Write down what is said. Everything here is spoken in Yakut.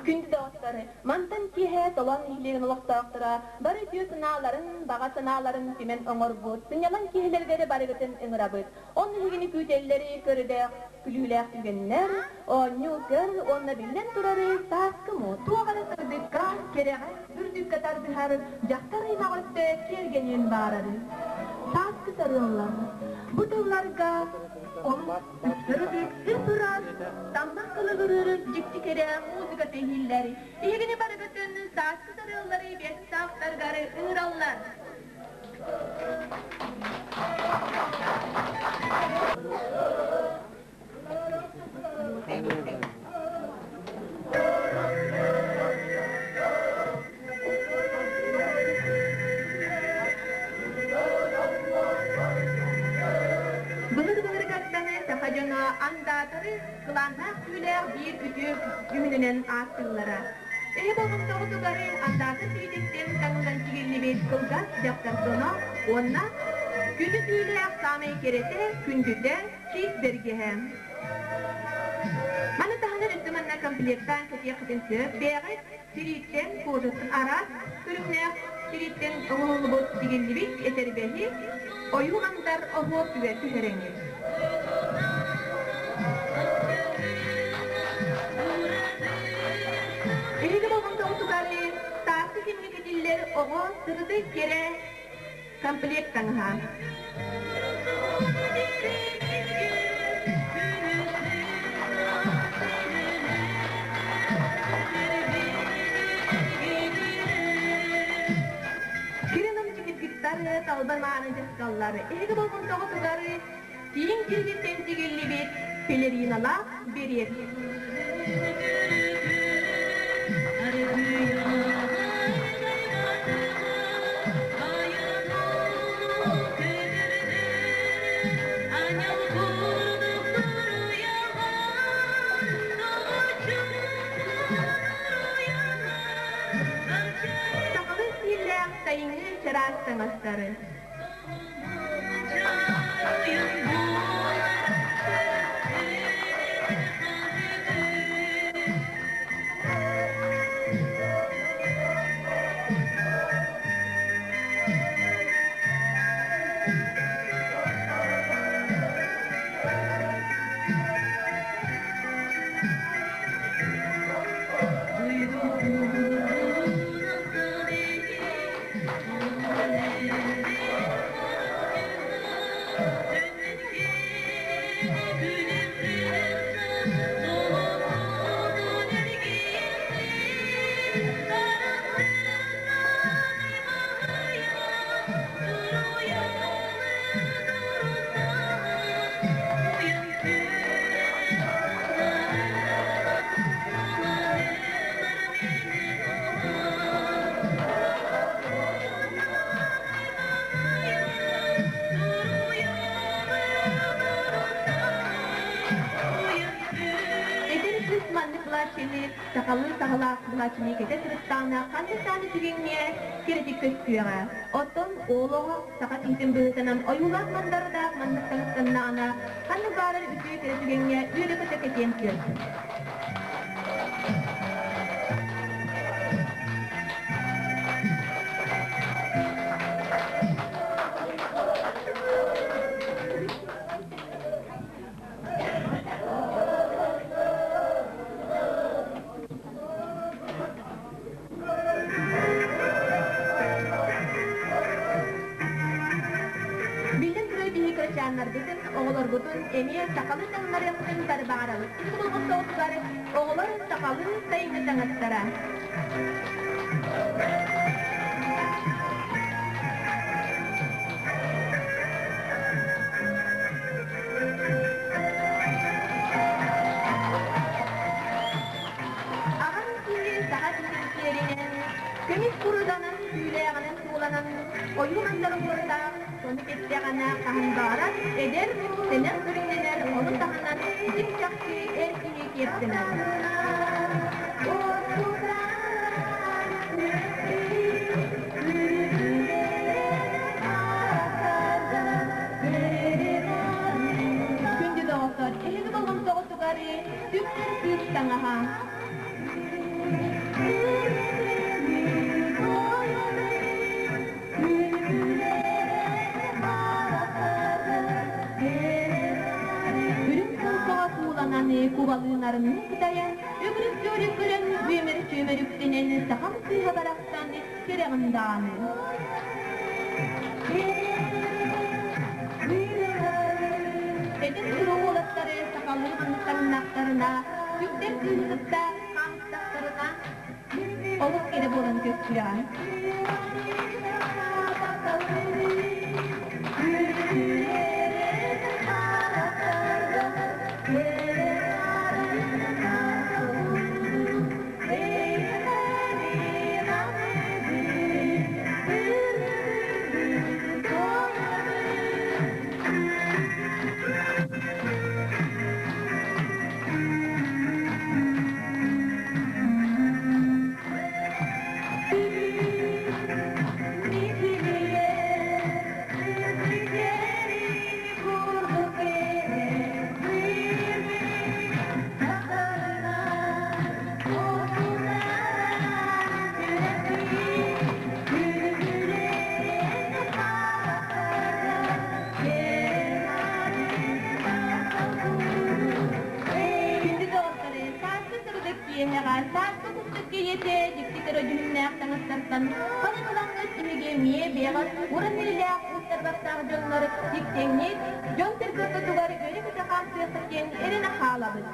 Күндү доҕоттор, мантан киэһэ Толоон нэһилиэгин олохтоохторо бары үтүө санааларын, баҕа санааларын түмэн оҥорбут сынньалаҥ киэһэлэригэр барыгытын ыҥырабыт. Онно эһигини күүтэллэри көрүдэх, күлүүлээх түгэннэр, оонньуу көр уонна биллэн турары сааскы муу туох эрэ сырдыкка, кэрэҕэ, үрдүккэ тардыһар дьахтар аймах өттө киэргэниэн баарары. Сааскы сарыаллар. Бу тылларга олус сырдык, ып-ыраас, таммах кылыгырыыр дьикти кэрэ музыка тэһииллэр. Эһигини барыгытын сааскы сарыаллары биэстаахтаргар ыҥыраллар. Былыр-былыргаттан саха дьоно андаатары кылааннаах түүлээх биир үтүө дьүһүнүнэн ааттыыллара. Эһи болҕомтоҕутугар андаатар тириититтэн таҥыллан тигиллибит кылгас дьахтар соно уонна күндү түүлээх саамай кэрэтэ, күндүтэ, чиис бэргэһэ. Маны таһынан өссө манна комплектаан кэтиэххитин сөп. Бэйэҕит тирииттэн, кожаттан араас көрүҥнээх тирииттэн оҥоһуллубут тигиллибит этэрбэһи ойуу андар оһуор түгэр түһэрэҥҥит. Эһиги болҕомтоҕутугар сааскы кэмҥэ кэтиллэр оҕо сырдык кэрэ комплект таҥаһа. Кирилл кыргыттар талба мааны дьахталлар эһиги болҕомтоҕутугар тииҥ тиргиттэн тигиллибит пелериналаах берет. Сахалыы стиллээх сайыҥҥы чараас таҥастары. Эдэр кыыс маннык былааччыйаны сахалыы саҕалаах былааччыйаны кэтэ сырыттаҕына ханнык даҕаны түгэҥҥэ кэрэтик көстүөҕэ. Оттон уол оҕо саха киһитин быһыытынан ойуулаах мандардаах маннык таҥастаннаҕына ханнык баарар үтүө кэрэ түгэҥҥэ үөрэ-көтө кэтиэн сөп. Биллэн турар биһиги кырачааннарбытын, оҕолорбутун эмиэ сахалыы таҥнарыахпытын бары баҕарабыт. Ити болҕомтоҕутугар оҕолор сахалыы сайыҥҥы таҥастара. Аҕам киһи саха киһитин сиэринэн, көмүс куруданан, түүлээҕинэн сууланан, ойуу мандарыгыардаах, сону кэттэҕинэ хаһан баҕарар эдэр, сэнэх көрүҥнэнэр, ону таһынан дьиҥ-чахчы эр киһи киэптэнэр. Күндү доҕоттор, эһиги болҕомтоҕутугар Сүктэр кыыс таҥаһа. Үрүҥ сылгыга сууланан, кубалыынарыныы кытайан, үгүрүк-сүгүрүк көрөн, үөмэр-чүөмэр үктэнэн, сахам кыыһа барахсан кэрэҕин даҕаны. Эдэр чулуу уолаттары сахалыы таҥнахтарына, сүктэр кыыһы кытта хаамыстахтарына, олус кэрэ буолан көстүөҕэ. Күндү доҕоттору, сааскы сырдык киэһэҕэ, сааскы кустук киһитэ дьикти кэрэ дьүһүннээх таҥастартан ханан ылаҥҥыт эһиги эмиэ бэйэҕит уран илиилээх уустарбаттаах дьоннор тиксэҥҥит, дьон сэргэ ортотугар үөрэ-көтө хаамсыаххыт диэн эрэнэ хаалабыт.